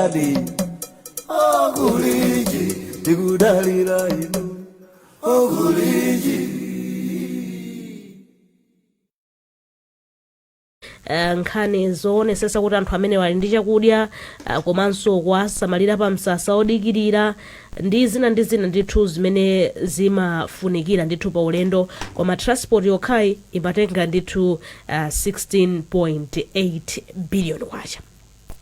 Ndani okulinji tikudalira inu okulinji. Nkhani zoonesesa kuti anthu amene ali ndi chakudya, komanso kuwasamalira pa msasa odikirira ndi zina ndi zina ndithu zimene zimafunikira ndithu pa ulendo, koma transport yokhayi imatenga ndithu 16.8 billion kwacha.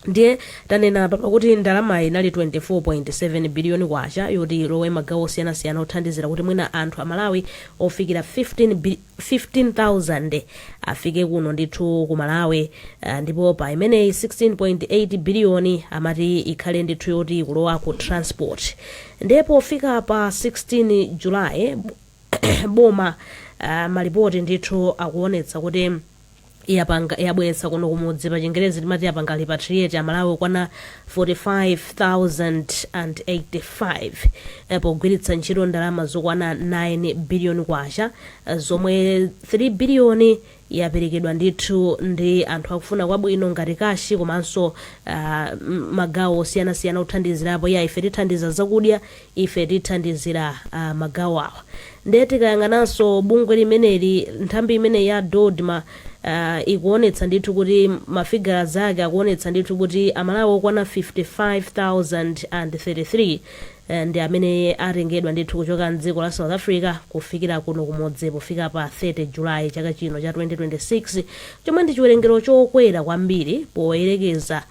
Ndiye tanena apa pakuti ndalamayi inali 24.7 biliyoni kwacha yoti ilowe magawo osiyanasiyana othandizira kuti mwina anthu Amalawi ofikira 15,000 afike kuno ndithu ku Malawi. Ndipo pa imeneyi 16.8 biliyoni amati ikhale ndithu yoti ikulowa ku transport. Ndiye pofika pa 16 July, boma, malipoti ndithu akuonetsa kuti yapanga, yabweretsa kuno kumudzi, pa Chingerezi timati yapanga repatriate, Amalawi okwana 45,085 pogwiritsa ntchito ndalama zokwana 9 billion kwacha, zomwe 3 billion yaperekedwa ndithu ndi anthu akufuna kwabwino ngati cash, komanso magawo osiyanasiyana othandizirapo ya ife tithandiza zakudya, ife tithandizira magawo awa. Ndiye tikayang'ananso bungwe limeneli, nthambi imene ya DoDMA, ikuonetsa ndithu kuti mafigures zake akuonetsa ndithu kuti Amalawi okwana 55,033 ndi amene atengedwa ndithu kuchoka mdziko la South Africa kufikira kuno kumudzi pofika pa 30 July chaka chino cha 2026, chomwe ndi chiwerengero chokwera kwambiri poyerekeza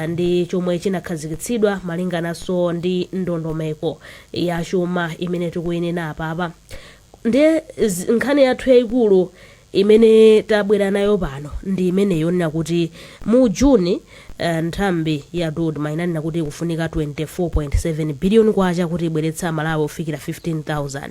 ndi chomwe chinakhazikitsidwa malingananso ndi ndondomeko ya chuma imene tikuyenera apapa. Ndiye nkhani yathu yayikulu imene tabwera nayo pano ndi imene yonena kuti mu Juni, nthambi ya DoDMA inanena kuti ikufunika 24.7 billion kwacha kuti ibweretse Amalawi ofikira 15,000.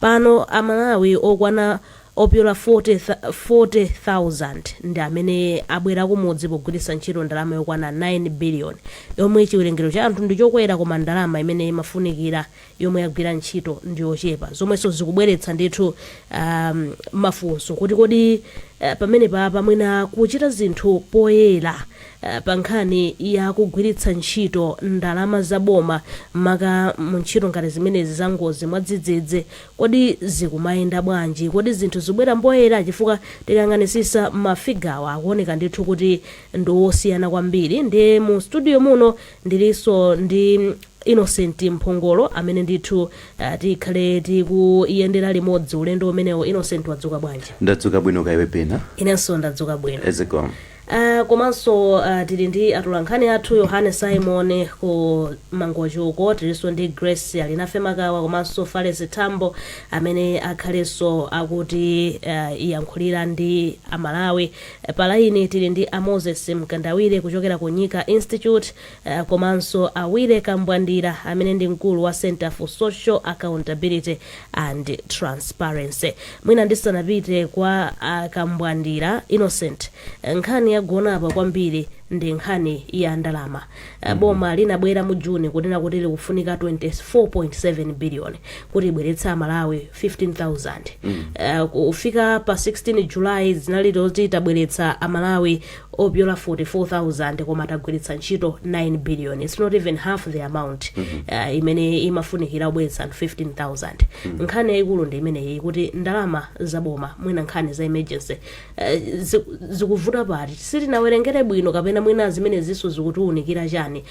Pano Amalawi okwana opyola 40,000 ndi amene abwera kumudzi pogwiritsa ntchito ndalama yokwana 9 billion, yomwe chiwerengero cha anthu ndi chokwera koma ndalama imene imafunikira yomwe yagwira ntchito ndi yochepa, zomwenso zikubweretsa ndithu mafunso kuti kodi pamene papa mwina kuchita zinthu poyera pa nkhani ya kugwiritsa ntchito ndalama za boma, maka mu ntchito ngati zimenezi za ngozi mwadzidzidzi, kodi zikumayenda bwanji? Kodi zinthu zikubwera mpoyera? Chifukwa tikayang'anisisa mafigures akuoneka ndithu kuti ndi osiyana kwambiri. Ndiye mu studio muno ndilinso ndi Innocent Mphongolo amene ndithu tikhale tikuyendera limodzi ulendo umenewo. Innocent, wadzuka bwanji? Ndadzuka bwino, kaiwe pena? Inenso ndadzuka bwino. Zikomo. Komanso tili ndi atolankhani athu Yohane Simon ku Mangochi uko, tilinso ndi Grace Alinafe Makawa komanso Fales Tambo amene akhalenso akuti iyankhulira ndi Amalawi. Pa line tili ndi a Moses Mkandawire kuchokera ku Nyika Institute, komanso Awire Kambwandira amene ndi mkulu wa Center for Social Accountability and Transparency. Mwina ndisanapite kwa Kambwandira, Innocent, nkhani yagona apa kwambiri ndi nkhani ya ndalama. Boma linabwera mu Juni kunena kuti likufunika 24.7 billion kuti ibweretse Amalawi 15,000. Kufika pa 16 July zinali zoti tabweretsa Amalawi opyola 44,000, koma tagwiritsa ntchito 9 billion. It's not even half the amount imene imafunikira kubweretsa anthu 15,000. Nkhani yayikulu ndi imeneyi, kuti ndalama zaboma, mwina nkhani za emergency, zikuvuta pati? Sitinawerengere bwino kapena mwina zimene zinso zikutiwunikira chani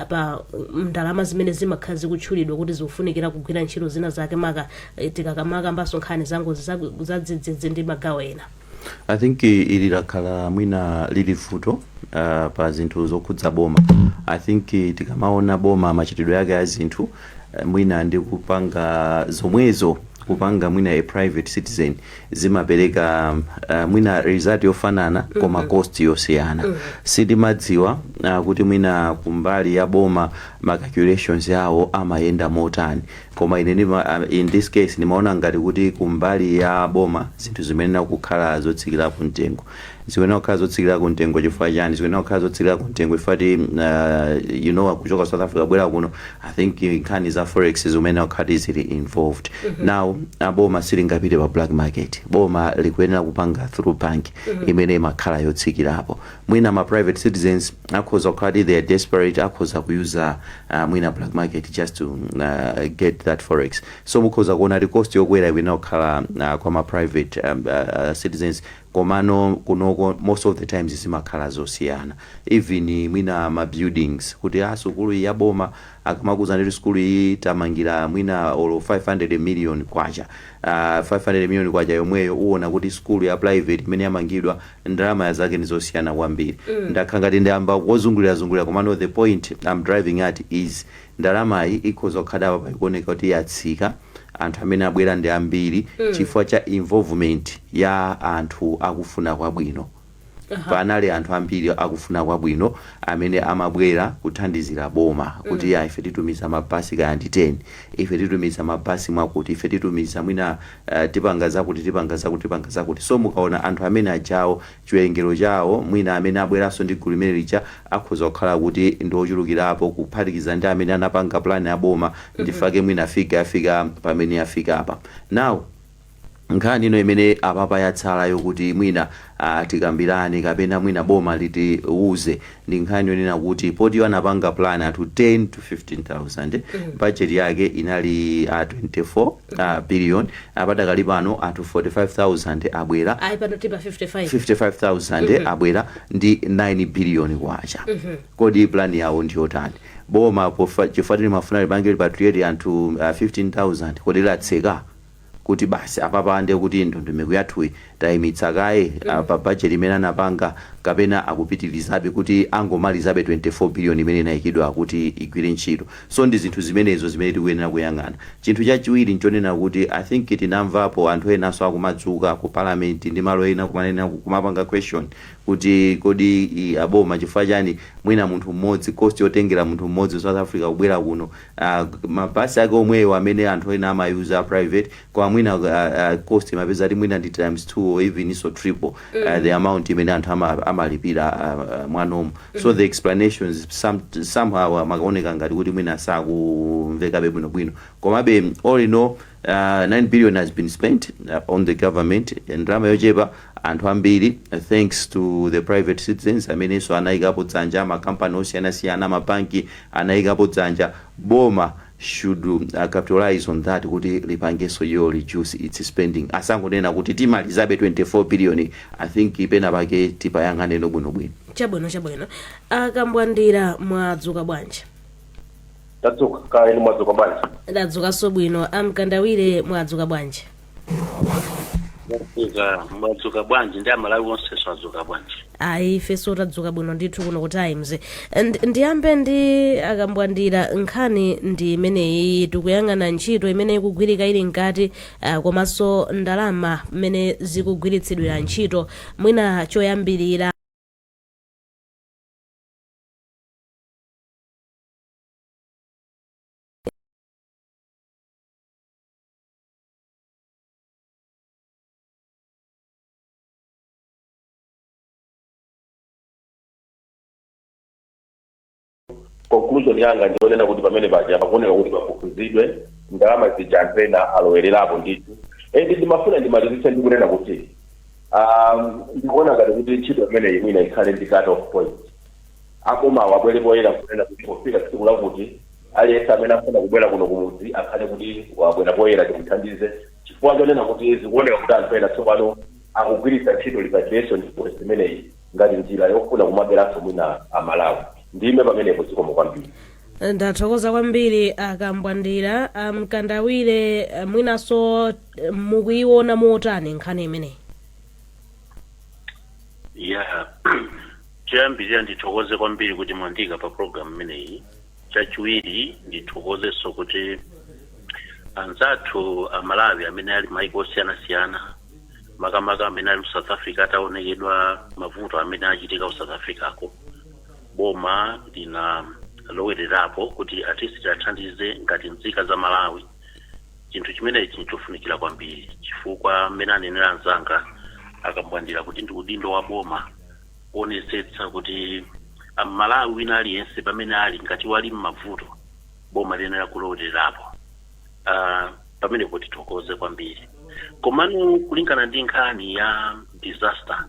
pa ndalama zimene zimakhala zikutchulidwa kuti zikufunikira kugwira ntchito zina zake, maka tikakamakambako nkhani za ngozi za dzidzidzi ndi magawo ena? I think ili lakhala mwina lili vuto pa zinthu zokhudza boma. I think tikamaona boma, machitidwe yake a zinthu, mwina ndi kupanga zomwezo kupanga mwina a private citizen, zimapereka mwina result yofanana koma cost yosiyana. Sitimadziwa kuti mwina kumbali ya boma ma calculations yawo amayenda motani. Koma ine in this case ndimaona ngati kuti kumbali ya boma zinthu zimenena kukhala zotsikirapo mtengo, zikuyenera kukhala zotsikirako mtengo. Chifukwa chani zikuyenera kukhala zotsikirako mtengo? Chifukwa kuchoka South Africa bwera kuno, I think nkhani za forex zimene kukhala zili involved. Now boma silingapite pa black market, boma likuyenera kupanga through bank imene imakhala yotsikirapo. Mwina ma private citizens akhoza kukhala they are desperate, akhoza kuyuza mwina black market just to get that forex. So mukhoza kuona kuti cost yokwera ikuyenera kukhala kwa ma private citizens. Komano kunoko most of the times zimakhala zosiyana, even mwina ma buildings, kuti a sukulu iyi ya boma, akamakuza nditi sukulu iyi tamangira mwina olo 500 million kwacha, 500 million kwacha yomweyo uwona kuti sukulu ya private imene yamangidwa ndalama zake ndi zosiyana kwambiri. Ndakhala ngati ndiyamba kozungulirazungulira, komano the point I'm driving at is ndalamayi ikhoza kukhala apa paikuoneka kuti yatsika, anthu amene abwera ndi ambiri chifukwa cha involvement ya anthu akufuna kwabwino. Panali anthu ambiri akufuna kwabwino amene amabwera kuthandizira boma kuti ya, ife titumiza mabasi kaya ndi 10, ife titumiza mabasi mwakuti, ife titumiza mwina tipanga zakuti, tipanga zakuti, tipanga zakuti. So mukaona anthu amene ajawo, chiwerengero chawo mwina amene abweranso ndi gulu limene lija akhoza kukhala kuti ndi ochulukirapo kuphatikiza ndi amene anapanga plan ya boma, ndifake mwina afika afika pamene afika apa. Now nkhani ino imene apapa yatsala yokuti mwina tikambirane kapena mwina boma litiuze ndi nkhani yonena kuti poti anapanga plan anthu 10 to 15,000, budget yake inali 24 billion, padakali pano anthu 45,000 abwera. Ayi, pano tipa 55. 55,000 abwera ndi 9 billion kwacha. Kodi plan yawo ndiyotani boma? Chifukwa limafuna lipange repatriate anthu 15,000, kodi latseka kuti basi apapa ndiye kuti ndondomeko yathuyi tayimitsa kaye pa budget imene anapanga, kapena akupitirizabe kuti angomalizabe 24 billion imene inayikidwa kuti igwire ntchito? So ndi zinthu zimenezo zimene tikuyenera kuyang'ana. Chinthu chachiwiri nchonena kuti I think tinamvapo anthu enanso akumadzuka ku parliament ndi malo ena kumanena, kumapanga question kuti kodi aboma chifukwa chani mwina munthu mmodzi, cost yotengera munthu mmodzi South Africa kubwera kuno, mabasi ake omweyo amene anthu ena amayuza private, kwa mwina cost imapeza kuti mwina ndi times 2 or even so triple the amount imene anthu amalipira mwanomo. So the explanations somehow makaoneka ngati kuti mwina sakumvekabe bwinobwino. Komabe all in all, 9 billion has been spent on the government, ndalama yochepa, anthu ambiri, thanks to the private citizens amenenso anayikapo dzanja, makampani osiyanasiyana, mabanki anayikapo dzanja. Boma should capitalize on that kuti lipangenso yo reduce its spending, asangonena kuti timalizabe 24 billion. I think pena pake tipayang'aneno bwinobwino. Chabwino. Akambwandira, mwadzuka bwanji? Tadzuka kaya, inu mwadzuka bwanji? Ndadzukanso bwino. Amkandawire, mwadzuka bwanji? Mwadzuka, mwadzuka bwanji? Ndi Amalawi onsenso adzuka bwanji? Ayi, ifenso tadzuka bwino ndithu kuno ku Times. Ndiyambe ndi Akambwandira. Nkhani ndi imeneyi, tikuyang'ana ntchito imene ikugwirika ili mkati, komanso ndalama mmene zikugwiritsidwira ntchito. Mwina choyambirira Conclusion yanga ndionena kuti pamene paja pakuoneka kuti pafufuzidwe, ndalama zija anthu ena alowererapo ndithu. And ndimafuna ndimalizitse ndikunena kuti ndikuona ngati kuti ntchito imeneyi mwina ikhale ndi cut off point. Abomawo abwere poyera kunena kuti pofika tsiku lakuti aliyense amene afuna kubwera kuno kumudzi akhale kuti wabwera poyera, timuthandize, chifukwa chonena kuti zikuoneka kuti anthu ena tsopano akugwiritsa ntchito repatriation policy imeneyi ngati njira yofuna kumaberanso mwina Amalawi. Ndime pamenepo, zikomo kwambiri. Ndathokoza kwambiri, Akambwandira. Amkandawire, mwinanso mukuiona motani nkhani imeneyi? Ya, choyambirira ndithokoze kwambiri kuti mwandika pa program imeneyi. Chachiwiri ndithokozenso kuti anzathu Amalawi amene ali maiko osiyanasiyana, makamaka amene ali ku South Africa, ataonekedwa mavuto amene achitika ku South Africa ko, boma linalowererapo kuti at least tiathandize ngati nzika za Malawi. Chinthu chimenechi nchofunikira kwambiri, chifukwa mmene anenera anzanga akambwandira kuti ndi udindo wa boma kuonetsetsa kuti Amalawi wina aliyense pamene ali, ngati wali m'mavuto, boma liyenera kulowelerapo. Pamenepo tithokoze kwambiri. Komano kulingana ndi nkhani ya disaster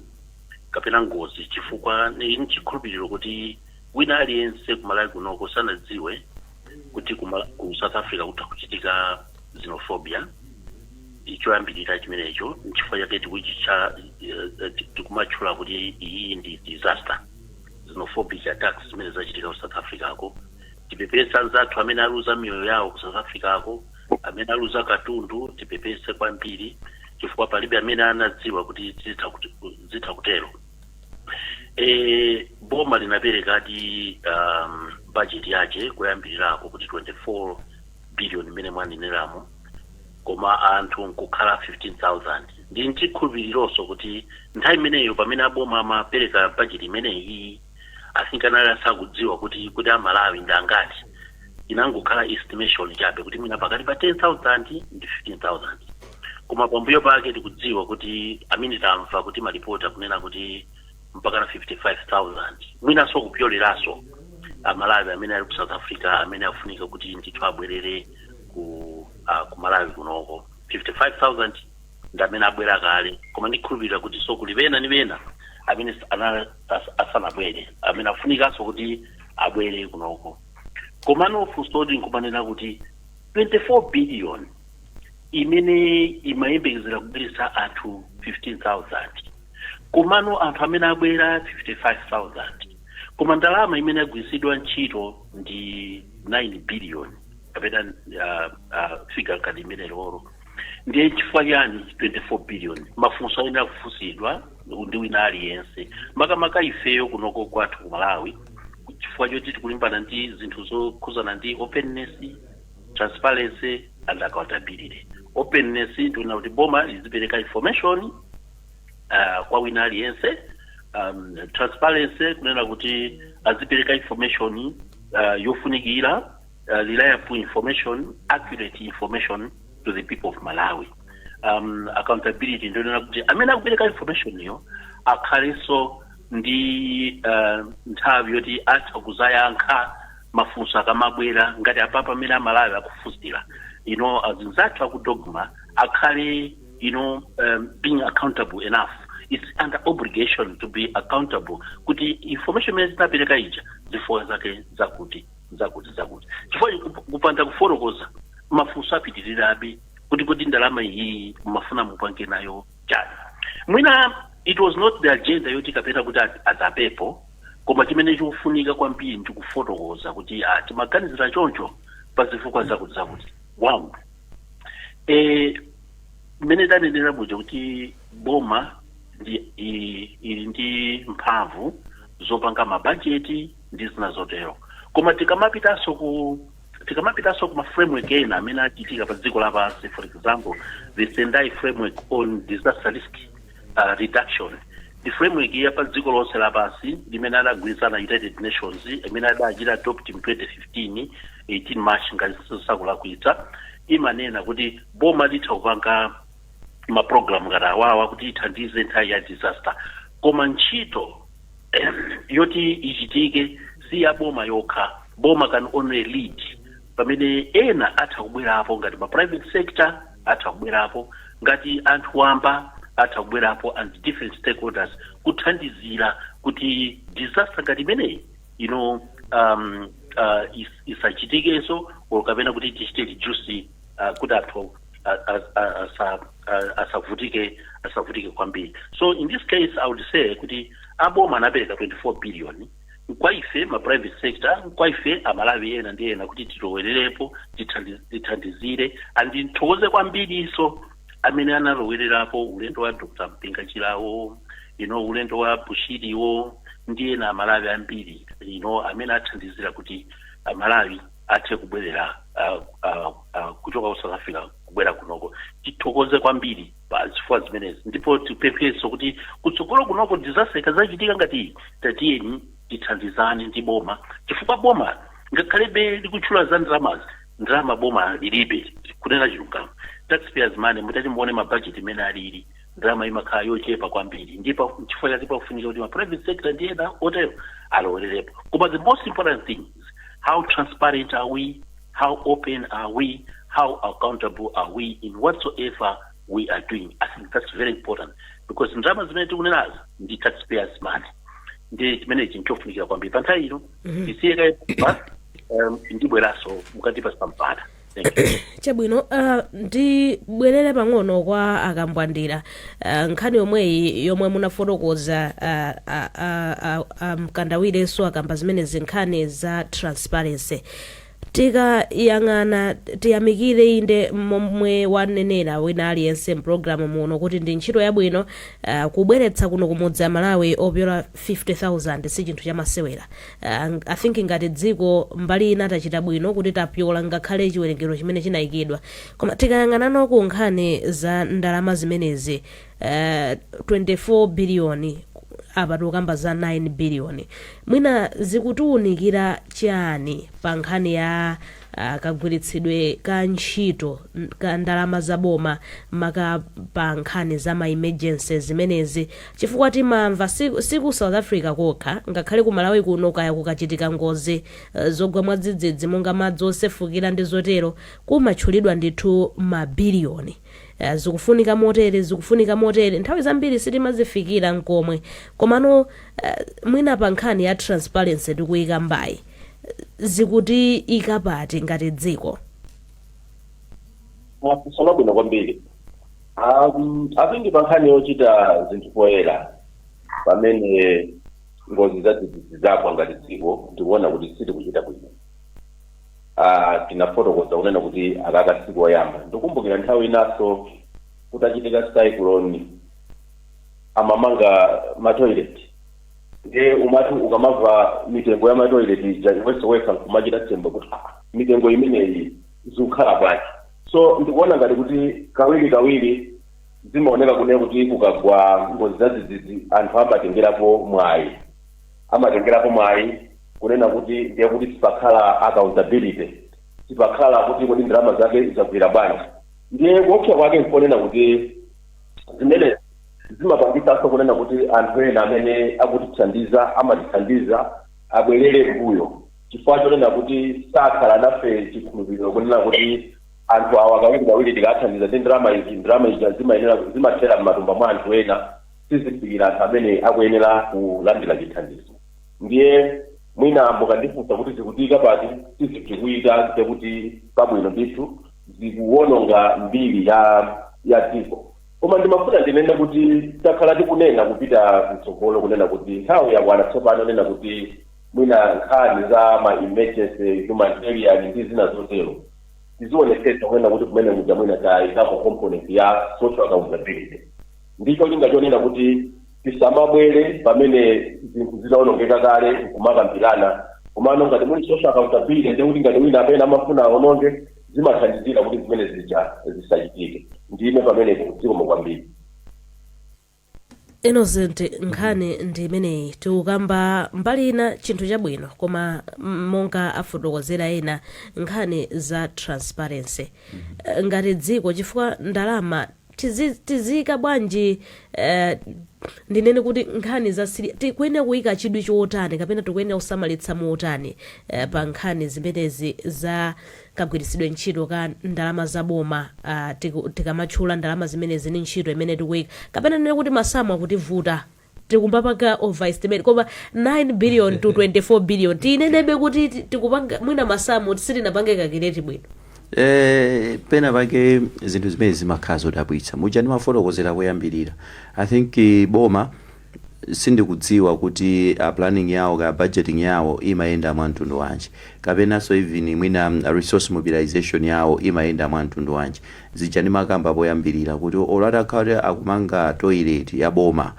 kapena ngozi, chifukwa ni nchikhulupiriro kuti wina aliyense kuMalawi kunoko sanadziwe kuti ku South Africa kutha kuchitika xenophobia. Choyambirira chimenecho, nchifukwa chake tikuchitcha, tikumatchula kuti iyi ndi disaster, xenophobic attacks zimene zachitika ku South Africa ako. Tipepesa anzathu amene aluza miyoyo yawo ku South Africa ako, amene aluza katundu, tipepese kwambiri, chifukwa palibe amene anadziwa kuti zitha kutero. Boma linaperekadi budget yake kuyambirirako kuti 24 billion imene mwaneneramo, koma anthu nkukhala 15,000. Ndi nchikhulupirironso kuti nthawi imeneyo pamene aboma amapereka budget imeneyi, I think anali asakudziwa kuti Amalawi ndi angati. Inangokhala estimation chabe kuti mwina pakati pa 10,000 ndi 15,000. Koma pambuyo pake tikudziwa kuti, amene tamva kuti malipoti akunena kuti mpaka na 55,000, mwinanso kupyoleranso, Amalawi amene ali ku South Africa amene afunika kuti ndithu abwerere ku Malawi kunoko. 55,000 ndi amene abwera kale, koma ndikhulupirira kuti so kuli pena ni pena amene asanabwere, amene afunikanso kuti abwere kunoko. Komano funso nkumanena kuti 24 billion imene imayembekezera kubweretsa anthu 15,000, komano anthu amene abwera 55,000, koma ndalama imene agwiritsidwa ntchito ndi 9 billion kapena figure ngati imene loro, ndiye chifukwa chani 24 billion? Mafunso ayenera kufunsidwa ndi wina aliyense, makamaka ifeyo kunoko kwathu ku Malawi, chifukwa choti tikulimbana ndi zinthu zokhuzana ndi openness, transparency and accountability. Openness ndikunena kuti boma lizipereka information kwa wina aliyense. Transparency kunena kuti azipereka information yofunikira, reliable information, accurate information to the people of Malawi. Accountability ndionena kuti amene akupereka information iyo akhalenso ndi nthawi yoti atha kuzayankha mafunso akamabwera, ngati apapa amene Amalawi akufunsira, azinzathu aku DoDMA akhale being accountable enough. It's under obligation to be accountable kuti information imene zinapereka ija, zifukwa zake zakuti zakuti zakuti, chifukwa kupanda kufotokoza, mafunso apitirirabe kuti ndalama iyi mumafuna mupange nayo chani? Mwina it was not the agenda yoti kapena kuti adzapepo, koma chimene chikufunika kwambiri ndikufotokoza kuti timaganizira choncho pa zifukwa zakuti zakuti. One, mmene tanenera muja kuti boma ndi ili ndi mphamvu zopanga mabajeti ndi zina zotero, koma tikamapitanso ku ma framework ena amene achitika pa dziko lapansi, for example the Sendai Framework on Disaster Risk Reduction, ndi framework ya pa dziko lonse lapansi limene adagwirizana United Nations, imene adachita adopt mu 2015, 18 March ngati sakulakwitsa, imanena kuti boma litha kupanga ma program ngati awawa kuti ithandize nthawi ya disaster, koma ntchito yoti ichitike si ya boma yokha. Boma can only lead, pamene ena atha kubwerapo, ngati ma private sector atha kubwerapo, ngati anthu wamba atha kubwerapo, and different stakeholders kuthandizira kuti disaster ngati imeneyi isachitikenso or kapena kuti tichite reduce, kuti anthu asavutike kwambiri. So in this case I would say kuti aboma anapereka 24 billion, kwa ife ma private sector, kwa ife Amalawi ena ndi ena kuti tilowererepo, tithandizire. And ndithokoze kwambiriso amene analowererapo, ulendo wa Dr Mpinganjirawo, ulendo wa Bushiriwo ndi ena Amalawi ambiri amene athandizira kuti Amalawi athe kubwerera kuchoka ku South Africa kubwera kunoko. Tithokoze kwambiri pa zifukwa zimenezi, ndipo tipempheso kuti kutsogolo kunoko disaster ikazachitika ngati iyi, tatiyeni tithandizane ndi boma, chifukwa boma ngakhalebe likutchula za ndalamazi, ndalama boma lilibe. Kunena chilungamo, taxpayers money, mutati muone ma budget imene alili, ndalama imakhala yochepa kwambiri. Ndipo chifukwa chake pakufunika kuti ma private sector ndi ena otero alowererepo. Koma the most important thing is, how transparent are we? How open are we? How accountable are we in whatsoever we are doing? I think that's very important, because ndalama zimene tikunenazo ndi taxpayers money. Ndi chimenechi nchofunikira kwambiri pa nthawi ino. Tisiye kaye, ndibweranso mukatipasa mpata. Thank you. Chabwino, ndibwerere pang'ono kwa Akambwandira. Nkhani yomweyi yomwe munafotokoza, Mkandawirenso akamba zimenezi, nkhani za transparency. Tikayang'ana, tiyamikire inde momwe wanenera wina aliyense mpulogalamu muno kuti ndi ntchito yabwino, kubweretsa kuno kumudzi Amalawi opyola 50,000 si chinthu chamasewera. I think ngati dziko mbali ina tachita bwino kuti tapyola ngakhale chiwerengero chimene chinayikidwa. Koma tikayang'anano ku nkhani za ndalama zimenezi, 24 biliyoni, apa tikukamba za 9 biliyoni, mwina zikutiwunikira chani pa nkhani ya kagwiritsidwe ka ntchito ka ndalama za boma, maka pa nkhani za ma emergency zimenezi? Chifukwa timamva si ku South Africa kokha, ngakhale ku Malawi kuno, kaya kukachitika ngozi zogwa mwadzidzidzi monga madzi osefukira ndi zotero, kumatchulidwa ndithu mabiliyoni, zikufunika motere, zikufunika motere. Nthawi zambiri sitimazifikira nkomwe. Komano mwina pa nkhani ya transparency tikuyika mbayi, zikuti ikapati ngati dziko? Funso labwino kwambiri. I think pa nkhani yochita zinthu poyera pamene ngozi zadzidzidzi zagwa, ngati dziko ndikuona kuti sitikuchita bwino. Tinafotokoza kunena kuti akaka tsiku oyamba, ndikumbukira nthawi inaso kutachitika cyclone, amamanga ma toilet. Ndiye umati ukamamva mitengo ya ma toilet ija, iwenso wekha nkumachita tsembo kuti, "Ah, mitengo imeneyi zikukhala bwanji?" So ndikuona ngati kuti kawiri kawiri zimaoneka kunena kuti kukagwa ngozi zadzidzidzi, anthu amatengerapo mwayi, amatengerapo mwayi kunena kuti ndiye kuti sipakhala accountability, sipakhala kuti kodi ndalama zake zagwira bwanji. Ndiye kuopsa kwake nkonena kuti zimene zimapangisanso kunena kuti anthu ena amene akutithandiza, amatithandiza, abwerere mbuyo, chifukwa chonena kuti sakhala nafe chikhulupiriro kunena kuti anthu awa kawiri kawiri tikathandiza ndi ndalama izi, ndalama izi zimayenera zimathera m'matumba mwa anthu ena, sizifikira anthu amene akuyenera kulandira chithandizo. Ndiye mwina mukandifunsa kuti zikutika pati, sizikuyika kuti pabwino ndithu, zikuwononga mbiri ya dziko. Koma ndimafuna ndinene kuti takhala tikunena kupita mtsogolo kunena kuti nthawi yakwana tsopano nena kuti mwina nkhani za ma emergency, humanitarian ndi zina zotero, tizionetsetsa kunena kuti kumene kuja mwina tayikamo component ya social accountability, ndicho linga chonena kuti tisamabwere pamene zinthu zitawonongeka kale nkumakambirana. Komano ngati muli social accountability, ndiye kuti ngati wina amene amafuna awononge, zimathandizira kuti zimene zija zisachitike. Ndime pamenepo, zikomo kwambiri. Innocent, nkhani ndi imeneyi tikukamba. Mbali ina chinthu chabwino, koma monga afotokozera ena, nkhani za transparency, ngati dziko, chifukwa ndalama tiziyika bwanji? Ndinene kuti nkhani za siri tikuyenera kuyika chidwi chotani kapena tikuyenera kusamalitsa motani pa nkhani zimenezi za kagwiritsidwe ntchito ka ndalama za boma? Tikamatchula ndalama zimenezi ni ntchito imene tikuyika, kapena ndinene kuti masamu akutivuta, tikumbapanga overestimate, koma 9 billion to 24 billion, tinenebe kuti tikupanga mwina masamu sitinapange calculate bwino? Pena pake zinthu zimene zimakhala zodabwitsa, muja ndimafotokozera kuyambirira, I think boma sindikudziwa kuti planning yawo ka budgeting yawo imayenda mwa mtundu wanji, kapenanso even mwina resource mobilization yawo imayenda mwa mtundu wanji. Zija ndimakamba poyambirira kuti olo atakhala akumanga toilet ya boma,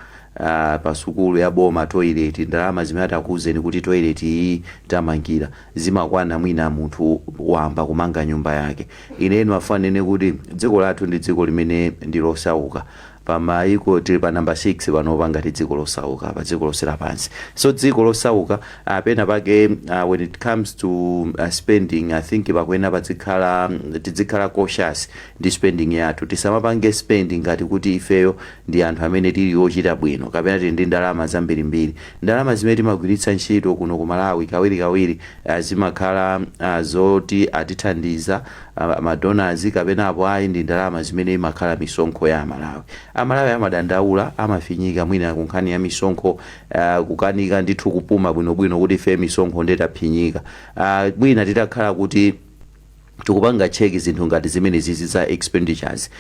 pa sukulu ya boma toilet, ndalama zimene atakuuzeni kuti toilet iyi tamangira zimakwana mwina munthu wamba kumanga nyumba yake. Inenu afanene kuti dziko lathu ndi dziko limene ndi losauka. Pa maiko tili pa number 6 panopa ngati dziko losauka pa dziko lonse lapansi. So dziko losauka, pena pake, when it comes to spending, I think pakuyenera pazikhala, tizikhala cautious ndi spending yathu. Tisamapange spending ngati kuti ifeyo ndi anthu amene tili ochita bwino kapena tili ndi ndalama zambirimbiri. Ndalama zimene timagwiritsa ntchito kuno ku Malawi kawirikawiri zimakhala zoti atithandiza madonors kapena apo ayi ndi ndalama zimene imakhala misonkho ya Amalawi. Amalawi amadandaula, amafinyika mwina ku nkhani ya misonkho, kukanika ndithu kupuma bwinobwino kuti ife misonkho ndetaphinyika. Mwina titakhala kuti tikupanga check zinthu ngati zimene zizi za expenditures,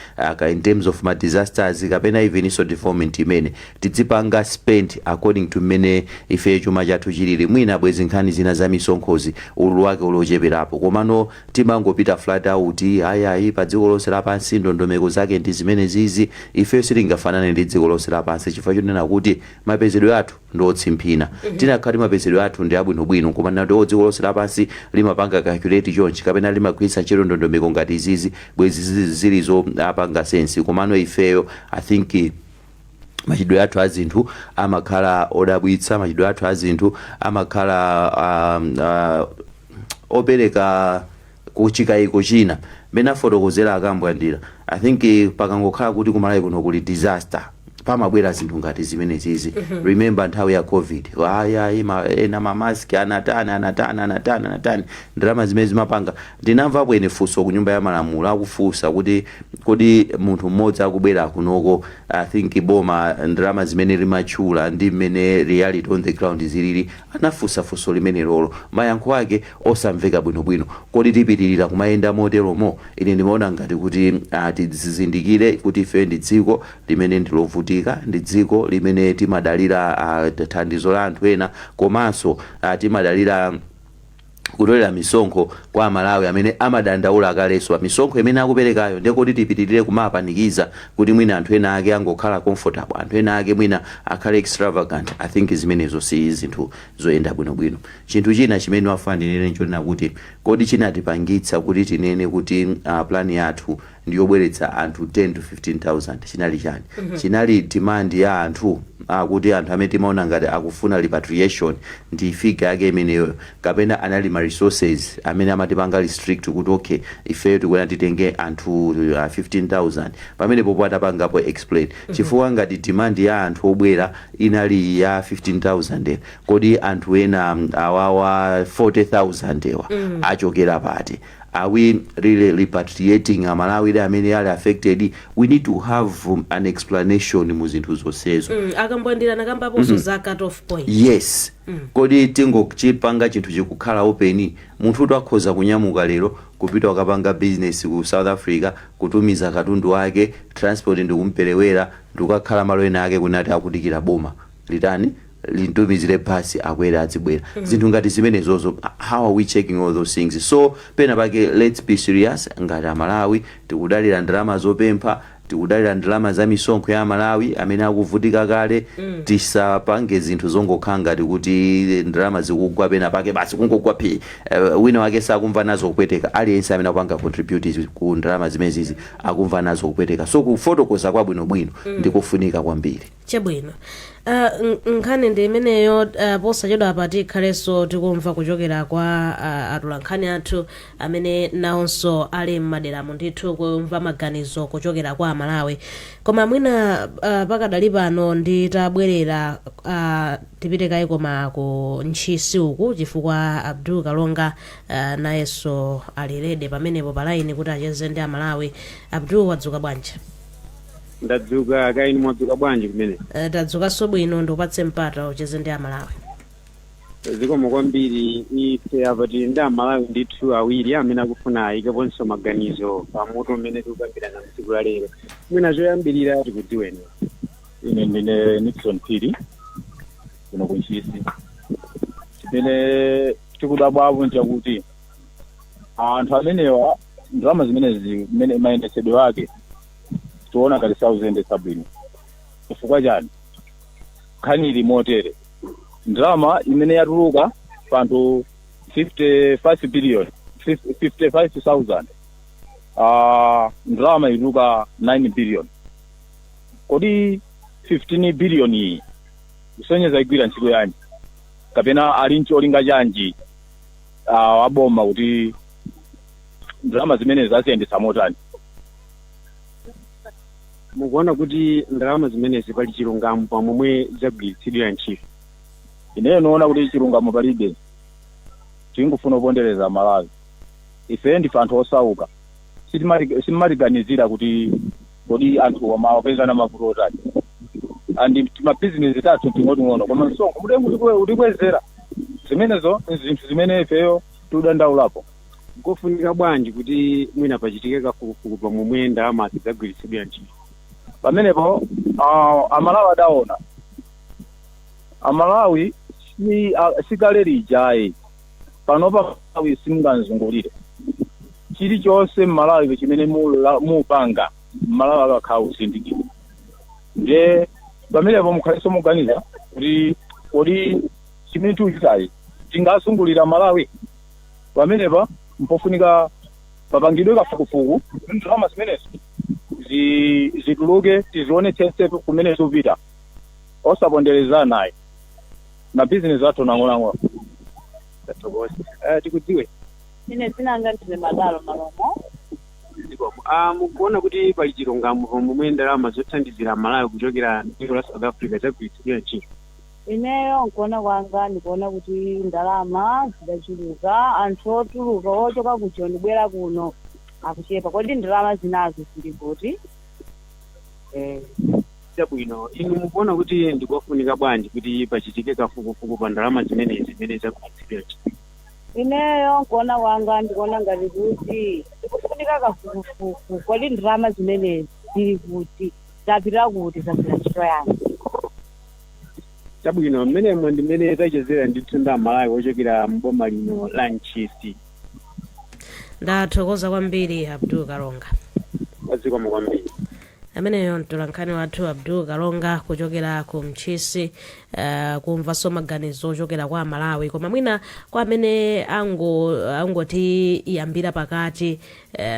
in terms of ma disasters kapena even iso development imene tidzipanga spend according to mmene ife chuma chathu chilili, mwina bwezi nkhani zina za misonkhozi ululu wake ulocheperapo. Komano timangopita flat out, ayayi, pa dziko lonse lapansi ndondomeko zake ndi zimene zizi. Ife sitingafanane ndi dziko lonse lapansi chifukwa chonena kuti mapezedwe athu ndi otsimphina. Tinakhala mapezedwe athu ndi abwinobwino, koma nati dziko lonse lapansi limapanga calculate chonchi kapena limagwiritsa ntchito ndondomeko ngati izizi, bwezi zilizo apanga sense. Komano ifeyo, I think machidwe athu a zinthu amakhala odabwitsa, machidwe athu a zinthu amakhala opereka kuchikayiko china. Mmene afotokozera akambwandira, I think pakangokhala kuti kumalawi kuno kuli disaster, pamabwera zinthu ngati zimenezizi. Remember nthawi ya COVID, ayayi, ena mamaski anatani, anatani, anatani, anatani, ndalama zimene zimapanga. Ndinamva bwene funso ku Nyumba ya Malamulo akufunsa kuti kodi munthu mmodzi akubwera kunoko, I think boma ndalama zimene limatchula ndi mmene reality on the ground zilili? Anafunsa funso limene lolo, mayankho ake osamveka bwinobwino. Kodi tipitirira kumayenda moteromo? Ine ndimaona ngati kuti tizindikire kuti ife ndi dziko limene ndilovutika, ndi dziko limene timadalira thandizo la anthu ena, komanso timadalira kutolera misonkho kwa Amalawi amene amadandaula kalenso misonkho imene akuperekayo. Ndiye kuti tipitirire kumapanikiza kuti mwina anthu ena ake angokhala comfortable, anthu ena ake mwina akhale extravagant, I think zimenezo si zinthu zoyenda bwinobwino. Chinthu china chimene wafuna ndinene nchonena kuti kodi chinatipangitsa kuti tinene kuti plan yathu ndiyobweretsa anthu 10 to 15,000 chinali chani? Chinali demand ya anthu, kuti anthu amene timaona ngati akufuna repatriation ndi figure yake imeneyo, kapena anali ma resources amene amatipanga restrict kuti okay, ifeyo tikuona titenge anthu 15,000? Pamene popo atapangapo explain, chifukwa ngati demand ya anthu obwera inali ya 15,000, kodi anthu ena awawa 40,000 ewa achokera pati? Are we really repatriating Amalawi amene ali affected? We need to have an explanation mu zinthu zonsezo. Akambwandira nakambaponso za cut off point. Yes. Kodi tingochipanga chinthu chikukhala open, munthu uti akhoza kunyamuka lero kupita kukapanga business ku South Africa, kutumiza katundu wake, transport ndikumperewera, ndikukakhala malo ena ake kunati akudikira boma litani, lintumizire basi, akwere, adzibwera? Zinthu ngati zimenezozo, how are we checking all those things? So pena pake let's be serious ngati Amalawi. Tikudalira ndalama zopempha, tikudalira ndalama za misonkho ya Amalawi amene akuvutika kale. Tisapange zinthu zongokhala ngati kuti ndalama zikugwa pena pake, basi kungogwa phi, wina wake sakumva nazo kupweteka. Aliyense amene akupanga contribute ku ndalama zimenezizi akumva nazo kupweteka. So kufotokoza kwabwinobwino ndikufunika kwambiri. Chabwino. Nkhani ndi imeneyo. Posachedwa apa tikhalenso tikumva kuchokera kwa atolankhani athu amene nawonso ali m'maderamo ndithu, kumva maganizo kuchokera kwa Amalawi. Koma mwina pakadali pano nditabwerera, tipite kaye koma ku Ntchisi uku, chifukwa Abdul Kalonga nayenso ali ready pamenepo pa line kuti acheze ndi Amalawi. Abdul, wadzuka bwanji? Ndadzuka kaini, mwadzuka bwanji kumene? Tadzukanso bwino. Ndikupatse mpata ucheze ndi Amalawi. Zikomo kwambiri. Ife apa tili ndi Amalawi ndithu awiri amene akufuna ayikeponso maganizo pamutu umene tikukambirana mtsiku la lero. Mwina choyambirira tikudziweni. Ine ndine Nixon Phiri kuno kuNtchisi. Chimene tikudabwapo nchakuti anthu amenewa, ndalama zimenezi, mmene mayendetsedwe ake tiona ngati sauziyendetsa bwino. Chifukwa chani? Nkhani ili motere: ndalama imene yatuluka panthu 55 billion, 55,000, ndalama ituluka 9 billion. Kodi 15 billion iyi kusonyeza igwira ntchito yanji, kapena ali ncholinga chanji aboma kuti ndalama zimene aziyendetsa motani? Mukuona kuti ndalama zimenezi pali chilungamo pamomwe zagwiritsidwira ntchito? Ineyo noona kuti chilungamo palibe. Tingufuna kupondereza Malawi. Ife ndife anthu osauka. Sitimatiganizira kuti kodi anthu amapezana mavuto otani, and timabizinesi tathu ting'oting'ono, koma msonkho mutengo utikwezera. Zimenezo zinthu zimene ifeyo tikudandaulapo. Nkofunika bwanji kuti mwina pachitike kafukufuku pamomwe ndalama zidzagwiritsidwira ntchito? Pamenepo Amalawi adaona. Amalawi si sikale lijayi. Panopa Malawi simunganzungulire chilichonse. Mmalawi chimene mupanga, Mmalawi akakhala kuzindikira. Ndiye pamenepo mukhalenso muganiza kuti kodi chimene tikuchitayi tingazungulira Malawi? Pamenepa mpofunika papangidwe kafukufuku, ndalama zimenezo zituluke, tizionetsetse kumene zikupita, osaponderezana ayi. Mabizinesi athu nang'ono-ang'ono. Tathokoza. Tikudziwe? Ine dzina ndine Madalo Malomo. Zikomo. Mukuona kuti pali chilungamo pomwe ndalama zothandizira Malawi kuchokera dziko la South Africa zagwiritsidwira ntchito? Ineyo nkuona kwanga ndikuona kuti ndalama zidachuluka. Anthu otuluka ochoka ku Joni bwera kuno akuchepa. Kodi ndalama zinazo zili kuti? Chabwino. Inu mukuona kuti ndikofunika bwanji kuti pachitike kafukufuku pa ndalama zimenezi zimene zagwiritsidwira ntchito? Ineyo nkuona kwanga ndikuona ngati kuti ndikufunika kafukufuku. Kodi ndalama zimenezi zili kuti, zapita kuti, zagwira ntchito yanji? Chabwino. Mmenemo ndimene tachezera ndithu ndi Amalawi ochokera mboma lino la Ntchisi. Ndathokoza kwambiri, Abdul Kalonga. Zikomo kwambiri. Ameneyo mtolankhani wathu Abdul Kalonga kuchokera ku Mchisi, kumvanso maganizo ochokera kwa Malawi. Koma mwina kwa amene angoti yambira pakati,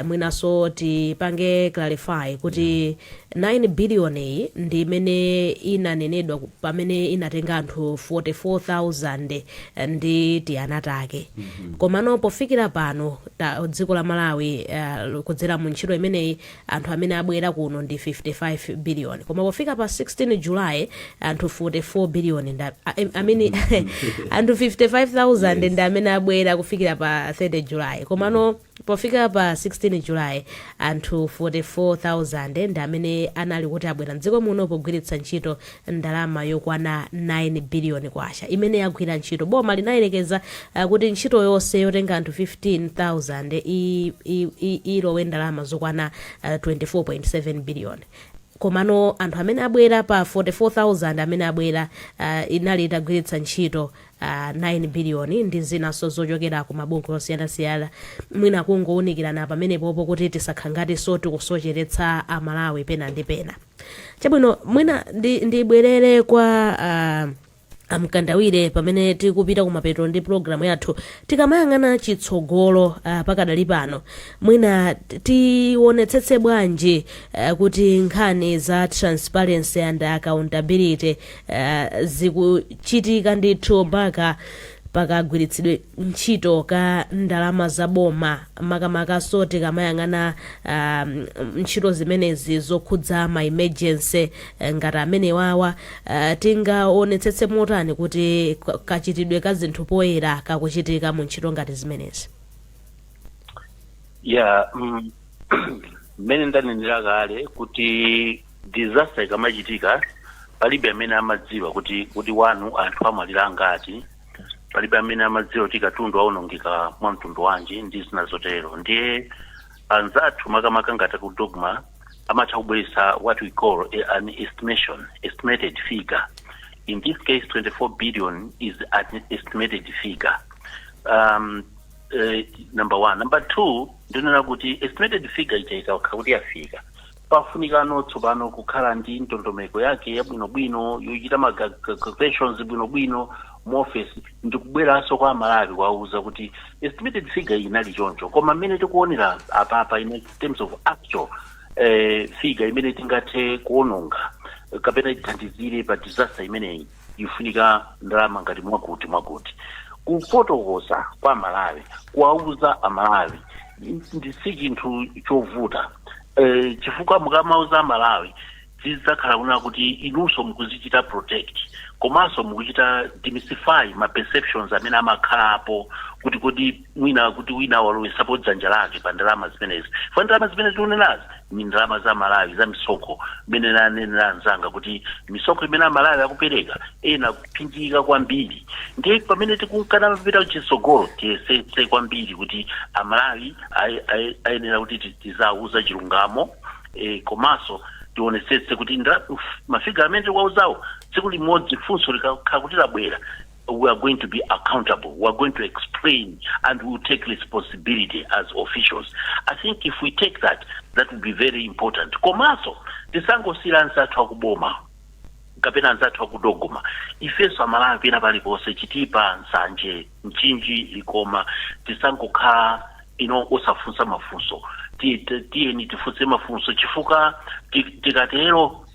mwinanso tipange clarify kuti 9 billion iyi ndi imene inanenedwa pamene inatenga anthu 44,000 ndi tiana take. Komano pofikira pano dziko la Malawi, kudzera mu ntchito imeneyi, anthu amene abwera kuno ndi 55 billion. Koma pofika pa 16 July, anthu 44 billion I mean, anthu 55,000 ndi amene abwera kufikira pa 30 July. Komano pofika pa 16 July, anthu 44,000 ndi amene anali kuti abwera mdziko muno pogwiritsa ntchito ndalama yokwana 9 billion kwacha imene yagwira ntchito. Boma linayerekeza kuti ntchito yonse yotenga anthu 15,000 ilowe ndalama zokwana 24.7 billion. Komano anthu amene abwera pa 44,000 amene abwera, inali itagwiritsa ntchito 9 billion ndi zinanso zochokera ku mabungwe osiyanasiyana. Mwina kungowunikirana pamenepopo kuti tisakhangatinso tikusocheretsa Amalawi pena ndi pena. Chabwino, mwina ndibwerere kwa Amkandawire pamene tikupita kumapeto ndi pulogalamu yathu. Tikamayang'ana chitsogolo, pakadali pano mwina tionetsetse bwanji kuti nkhani za transparency and accountability zikuchitika ndithu mpaka pakagwiritsidwe ntchito ka ndalama za boma, makamakaso tikamayang'ana ntchito zimenezi zokhudza ma emergency ngati amenewawa? Tingaonetsetse motani kuti kachitidwe ka zinthu poyera kakuchitika mu ntchito ngati zimenezi? Ya, mmene ndanenera kale kuti disaster ikamachitika, palibe amene amadziwa kuti wanu anthu amwalira angati, palibe amene amadziwa kuti katundu awonongeka mwa mtundu wanji ndi zina zotero. Ndiye anzathu, makamaka ngati ku DoDMA, amatha kubweretsa what we call an estimation, estimated figure. In this case, 24 billion is an estimated figure, number one. Number two, ndinena kuti estimated figure ija ikakhala kuti yafika, pafunikano tsopano kukhala ndi ndondomeko yake yabwinobwino yochita ma calculations bwinobwino mu office, ndikubweranso kwa Amalawi kuwauza kuti estimated figure iyi inali choncho, koma mmene tikuonera apapa in terms of actual figure imene tingathe kuononga. kapena ithandizire pa disaster imeneyi ifunika ndalama ngati mwakuti mwakuti. Kufotokoza kwa Malawi, kuwauza Amalawi ndi si chinthu chovuta, chifukwa mukamauza Amalawi zidzakhala kuna kuti inunso mukuzichita protect, komanso mukuchita demystify ma perceptions amene amakhalapo kuti kodi mwina kuti wina walowesapo dzanja lake pa ndalama zimenezi. Fa ndalama zimene tikunenazi ni ndalama za Malawi, za misonkho, mmene nanenera anzanga kuti misonkho imene Amalawi akupereka ena kuphinjika kwambiri. Ndiye pamene tikunkana mapita kuchitsogolo, tiyesetse kwambiri kuti Amalawi ayenera kuti tizawuza chilungamo, komanso tionesetse kuti ma figure amene tikuwauzawo, tsiku limodzi funso likakhala kuti labwera, we are going to be accountable, we are going to explain and we will take responsibility as officials. I think if we take that, that will be very important. Komanso tisangosiyira anzathu akuboma kapena anzathu akudogoma. Ifenso Amalawi pena paliponse, Chitipa, Nsanje, Mchinji, Likoma, tisangokhala ino osafunsa mafunso. Tiyeni tifunse mafunso, chifukwa tikatero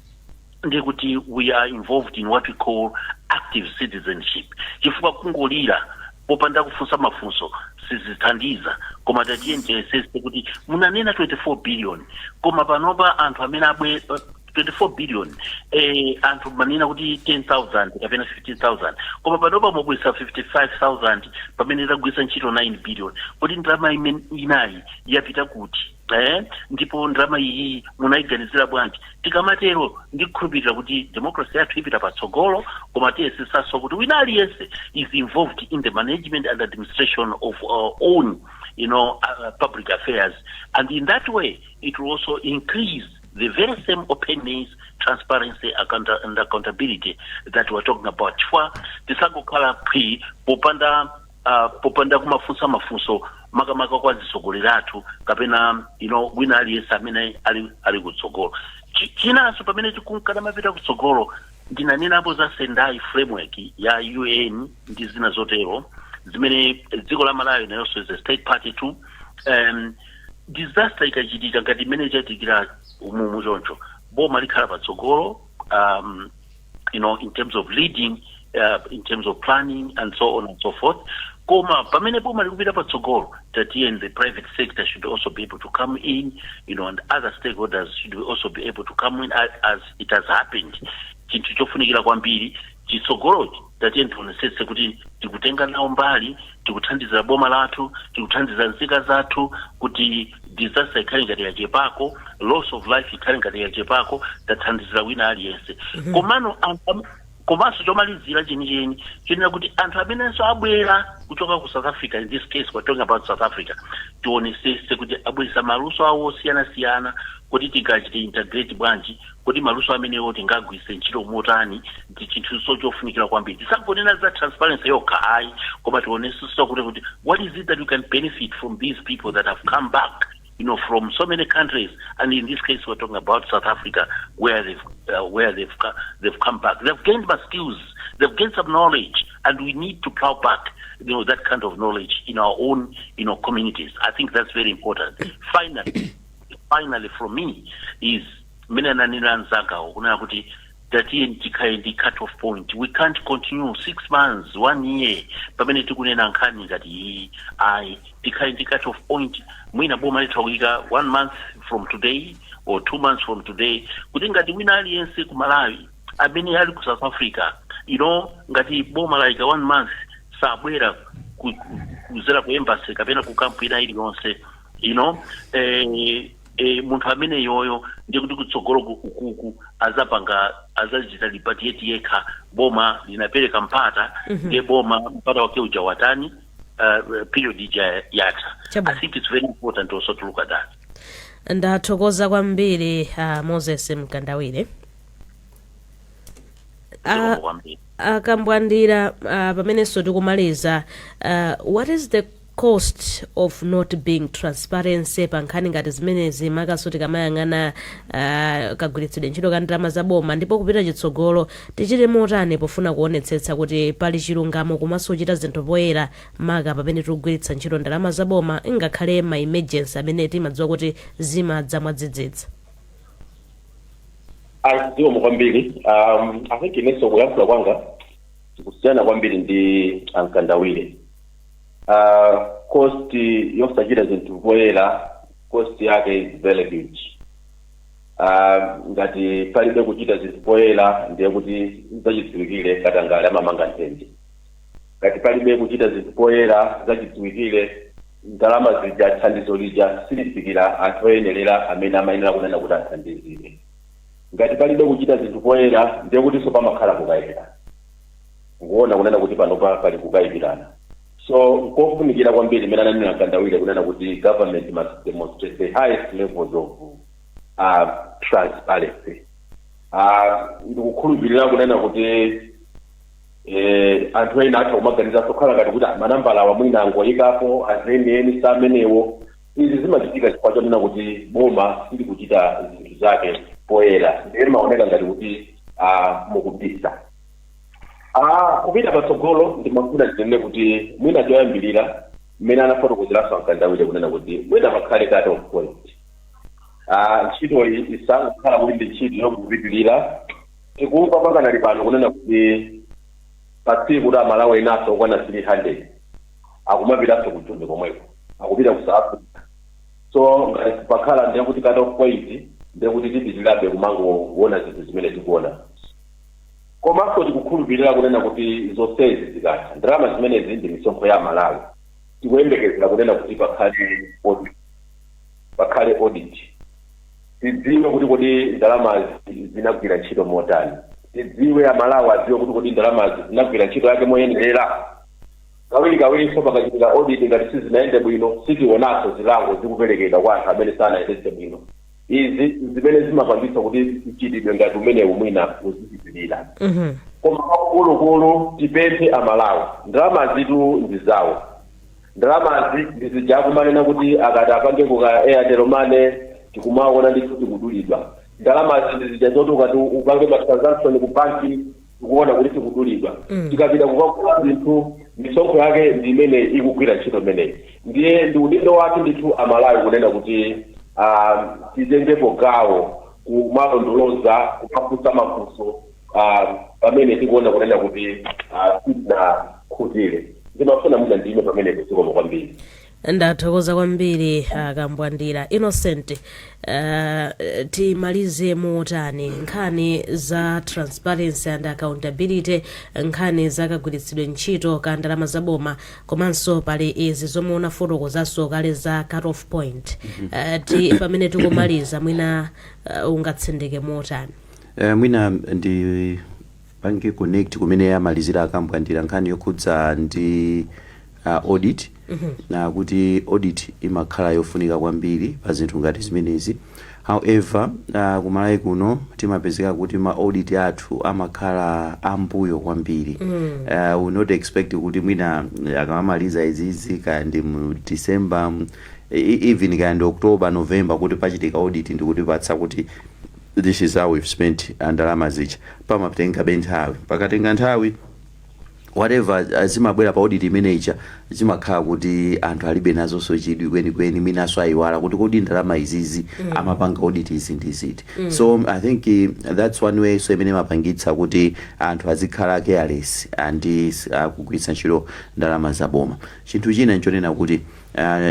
ndikuti we are involved in what we call active citizenship, chifukwa kungolira popanda kufunsa mafunso sizithandiza. Koma tatiye tiyesese kuti munanena 24 billion, koma panopa anthu amene abwe 24 billion, anthu manena kuti 10,000 kapena 15,000, koma panopa mwabwesa 55,000 pamene tagwisa ntchito 9 billion. Kuti ndalama inayi yapita kuti? Ndipo ndalama iyi munayiganizira bwanji? Tikamatero ndikukhulupirira kuti democracy yathu ipita patsogolo. Koma tiyesesanso kuti wina aliyense is involved in the management and administration of our own public affairs, and in that way it will also increase the very same openness, transparency and accountability that we're talking about, chifukwa tisangokhala phwi popanda kumafunsa mafunso, makamaka kwa atsogoleri athu kapena wina aliyense amene ali kutsogolo. Chinanso, pamene tikunkana mapita kutsogolo, ndinanenapo za Sendai Framework ya UN ndi zina zotero zimene dziko la Malawi nayonso is a state party to. Disaster ikachitika ngati imene ichatikira umumu choncho, boma likhala patsogolo in terms of leading, in terms of planning and so on and so forth. Koma pamene boma likupita patsogolo, tatiye the private sector should also be able to come in and other stakeholders should also be able to come in as it has happened. Chinthu chofunikira kwambiri chitsogolochi, tatiye tionesetse kuti tikutenga nawo mbali, tikuthandizira boma lathu, tikuthandiza nzika zathu kuti disaster ikhale ngati yachepako, loss of life ikhale ngati yachepako, tathandizira wina aliyense. Komano komanso chomalizira chenicheni chenera kuti anthu amenenso abwera kuchoka ku South Africa, in this case we're talking about South Africa, tionesese kuti abweresa maluso awo osiyanasiyana, kuti tingachite integrate bwanji, kuti maluso amenewo tingagwise ntchito motani. Ndi chinthu chofunikira kwambiri. Tisangonena za transparency yokha ayi, koma tionesenso kuti what is it that we can benefit from these people that have come back from so many countries, and in this case we're talking about South Africa, where they've come back. They've gained some skills, they've gained some knowledge, and we need to plow back that kind of knowledge in our own communities. I think that's very important. Finally, from me is mene ananena anzangawo kunena kuti tatiye tikhale ndi cut off point. We can't continue 6 months, one year pamene tikunena nkhani ngati iyi ayi. Tikhale ndi cut off point. Mwina boma litha kuyika one month from today or 2 months from today, kuti ngati wina aliyense ku Malawi amene ali ku South Africa, ngati boma layika one month sabwera kuzera ku embassy kapena ku camp ina iliyonse, munthu amene yoyo ndiye kuti kutsogolo ukuku azapanga, azachita repatriate yekha. Boma linapereka mpata, ndiye boma mpata wake uja watani, period ija yatha. Chabwino. I think it's very important also to look at that. Ndathokoza kwambiri, Moses Mkandawire. Zikomo kwambiri. Akambwandira, pamenenso tikumaliza, what is the cost of not being transparency pa nkhani ngati zimenezi, makaso tikamayang'ana kagwiritsidwe ntchito ka ndalama za boma? Ndipo kupita chitsogolo tichite motani pofuna kuonetsetsa kuti pali chilungamo komanso kuchita zinthu poyera, maka pamene tikugwiritsa ntchito ndalama za boma, ngakhale ma emergency amene timadziwa kuti zimadza mwadzidzidzi? Zikomo kwambiri. I think inenso kuyankhula kwanga kusiyana kwambiri ndi ankandawire. Cost yosachita zinthu poyera, cost yake is very huge. Ngati palibe kuchita zinthu poyera, ndiye kuti zachidziwikire katangale amamanga nthenje. Ngati palibe kuchita zinthu poyera, zachidziwikire ndalama zija, thandizo lija silifikira anthu oyenerera amene amayenera kunena kuti athandizire. Ngati palibe kuchita zinthu poyera, ndiye kutinso pamakhala kukayikirana. Nkuona kunena kuti panopa pali kukayikirana, so nkofunikira kwambiri imene ananena Mkandawire kunena kuti government must demonstrate the highest levels of transparency. Ndikukhulupirira kunena kuti anthu ena atha kumaganiza kukhala ngati kuti manambala awa mwina angoyikapo, azenieni samenewo. Izi zimachitika chifukwa chonena kuti boma silikuchita zinthu zake poyera, ndiye maoneka ngati kuti mukubisa. Kupita patsogolo, ndimafuna ndinene kuti mwina choyambirira, mmene anafotokozeranso Ankandawire kunena kuti mwina pakhale cut off point. Ntchitoyi isangokhala kuti ndi ntchito yokupitirira. Tikumva pakanali pano kunena kuti pa tsiku kuti Amalawi enaso okwana 300 akumapitanso ku Joni komweko, akupita ku South Africa. So ngati pakhala, ndiye kuti cut off point, ndiye kuti tipitirirabe kumangoona zinthu zimene tikuona. Komanso tikukhulupirira kunena kuti zonsezi zikatha, ndalama zimenezi ndi misonkho ya Malawi. Tikuyembekezera kunena kuti pakhale audit, pakhale audit, tidziwe kuti kodi ndalamazi zinagwira ntchito motani. Tidziwe, Amalawi adziwe kuti kodi ndalamazi zinagwira ntchito yake moyenerera. Kawiri kawirinso pakachitika audit, ngati sizinayende bwino, sitionanso zilango zikuperekedwa kwa anthu amene sanayendetse bwino. Izi zimene zimapangitsa kuti mchitidwe ngati umenewu mwina uzipitirira. Koma kwakukulukulu tipemphe Amalawi, ndalama zitu ndi zawo. Ndalamazi ndizija kumanena kuti akati apange kuka Airtel Money, tikumaona ndithu tikudulidwa. Ndalamazi ndizija zoti ukati upange ma transaction ku banki, tikuona kuti tikudulidwa. Tikapita kukagula zinthu, misonkho yake ndi imene ikugwira ntchito imeneyi. Ndiye ndi udindo wathu ndithu Amalawi kunena kuti titengepo gawo kumalondoloza, kumafunsa mafunso pamene tikuona kunena kuti sitinakhutire. Ndimafuna mwina ndime pamene. Zikomo kwambiri. Ndathokoza kwambiri, Akambwandira Innocent. Timalize motani nkhani za transparency and accountability, nkhani za kagwiritsidwe ntchito ka ndalama zaboma, komanso pali izi zomwe unafotokozanso kale za cut off point? Pamene tikumaliza, mwina ungatsindike motani? Mwina ndi pange connect kumene amalizira Akambwandira, nkhani yokhudza ndi audit, na kuti audit imakhala yofunika kwambiri pa zinthu ngati zimenezi. However, kumalawi kuno timapezeka kuti ma audit athu amakhala ambuyo kwambiri. We not expect kuti mwina akamamaliza izizi, kaya ndi mu December, even kaya ndi October, November, kuti pachitika audit ndikutipatsa kuti this is how we've spent ndalama zicha. Pamatenga nthawi. Pakatenga nthawi, whatever zimabwera pa audit imeneija zimakhala kuti anthu alibe nazonso chidwi kwenikweni, mwinanso ayiwala kuti kodi ndalama izizi amapanga audit izi ndi ziti. So I think that's one way so imene imapangitsa kuti anthu azikhala careless and kugwiritsa ntchito ndalama zaboma. Chinthu china nchonena kuti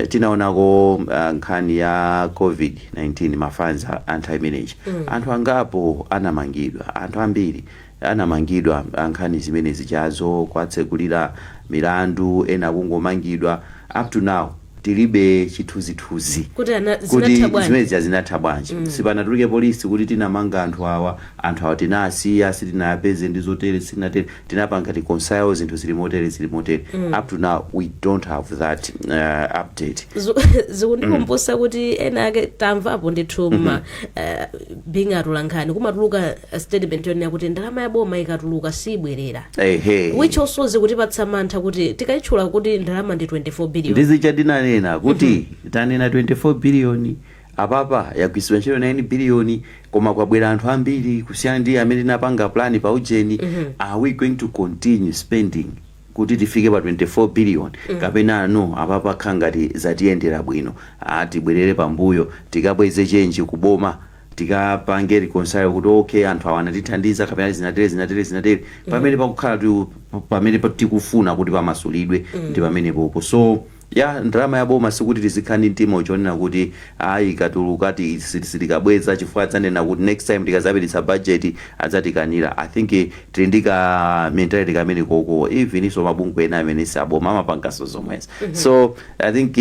tinaonako nkhani ya COVID-19, ma funds a nthawi imeneyi, anthu angapo anamangidwa, anthu ambiri anamangidwa nkhani zimene zichazo, kwatsekulira milandu, ena kungomangidwa. Up to now tilibe chithunzithunzi kuti kuti zinatha bwanji. Zimene zija zinatha bwanji. Sipanatuluke polisi kuti tinamanga anthu awa, anthu awa tinasiya, sitinapeze ndi zotere, sitinatere, tinapanga reconcile, zinthu zili motere, zili motere. Up to now we don't have that update. Zikundikumbusa kuti ena ake tamvapo ndithu ma being atolankhani, kumatuluka statement yonena kuti ndalama ya boma ikatuluka sibwerera, which also zikutipatsa mantha kuti tikayitchula kuti ndalama ndi 24 billion. Ndizicha tinanena kuti tanena 24 billion, apapa yagwiritsidwa ntchito 9 billion, koma kwabwera anthu ambiri kusiyana ndi amene tinapanga plan pa ujeni. Are we going to continue spending kuti tifike pa 24 billion, kapena no, apapa kha ngati zatiyendera bwino, tibwerere pambuyo tikabweze change kuboma? Tikapange reconcile kuti okay, anthu awa anatithandiza kapena zinatere, zinatere, zinatere, pamene pakukhala pamene tikufuna kuti pamasulidwe ndi pamene popo. So ya ndalama ya boma, sikuti tizikhala ndi mtima uchonena kuti ayi, ikatuluka sitikabweza chifukwa adzanena kuti next time tikazapititsa budget adzatikanira. I think tili ndi ka mentality kamene koko. Even iso mabungwe ena amene si aboma amapanganso zomwezi. So I think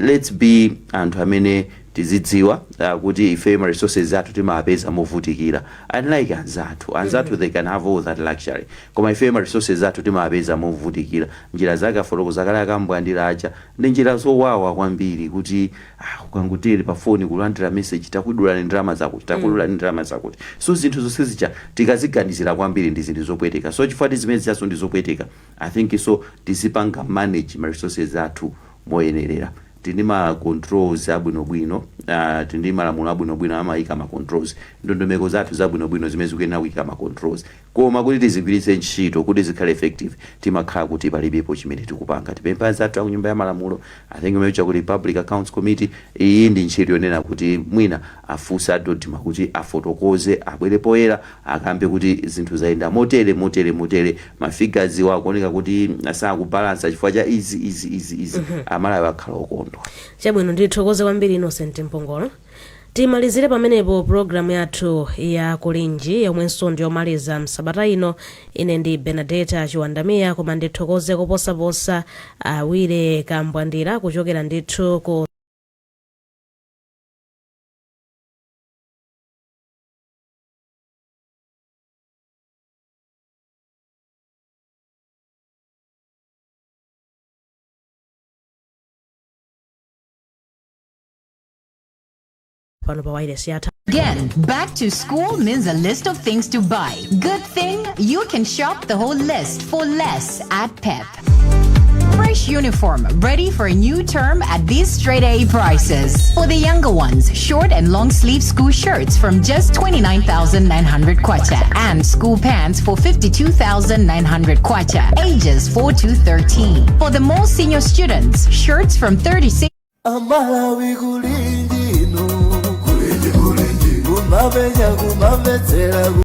let's be anthu amene tizidziwa kuti ife ma resources athu timapeza movutikira, unlike anzathu. Anzathu, they can have all that luxury, koma ife ma resources athu timapeza movutikira. Njira zake afotokoza kale akambwandira aja, ndi njira zowawa kwambiri kuti ukangotere pa foni kulandira message, "Takudulani ndalama zakuti, takudulani ndalama zakuti." So zinthu zonse zija tikaziganizira kwambiri, ndi zinthu zopweteka. So chifukwa zimene zijaso ndi zopweteka, I think so tizipanga manage ma resources athu moyenerera. Tindi ma controls abwinobwino, tindi malamulo abwinobwino amayika ma controls, ndondomeko zathu zabwinobwino zimene zikuyenera kuyika ma controls, koma kuti tizigwiritse ntchito kuti zikhale effective, timakhala kuti palibepo chimene tikupanga. Tipempha anzathu aku Nyumba ya Malamulo, I think imenecha kuti Public Accounts Committee, iyi ndi ntchito yonena kuti mwina afunse a DoDMA kuti afotokoze, abwere poyera, akambe kuti zinthu zayenda motere, motere, motere, ma figures iwo akuoneka kuti sakubalansa chifukwa cha izi, izi, izi, izi. Amalawi akhala okondwa. Chabwino, ndithokoze kwambiri Innocent Mpongolo. Timalizire pamenepo programu yathu ya Kulinji, yomwenso ndiyomaliza msabata ino. Ine ndi Benadeta Chiwandamiya, koma ndithokoze koposaposa Awire Kambwandira kuchokera ndithu ku pano pa wireless yathu. Again, back to school means a list of things to buy. Good thing you can shop the whole list for less at PEP. Fresh uniform, ready for a new term at these straight A prices. For the younger ones, short and long sleeve school shirts from just 29,900 kwacha and school pants for 52,900 kwacha, ages 4 to 13. For the more senior students, shirts from 36 Amalawi, kulinji inu, kulinji, kulinji, kumapenya, kumamvetsera.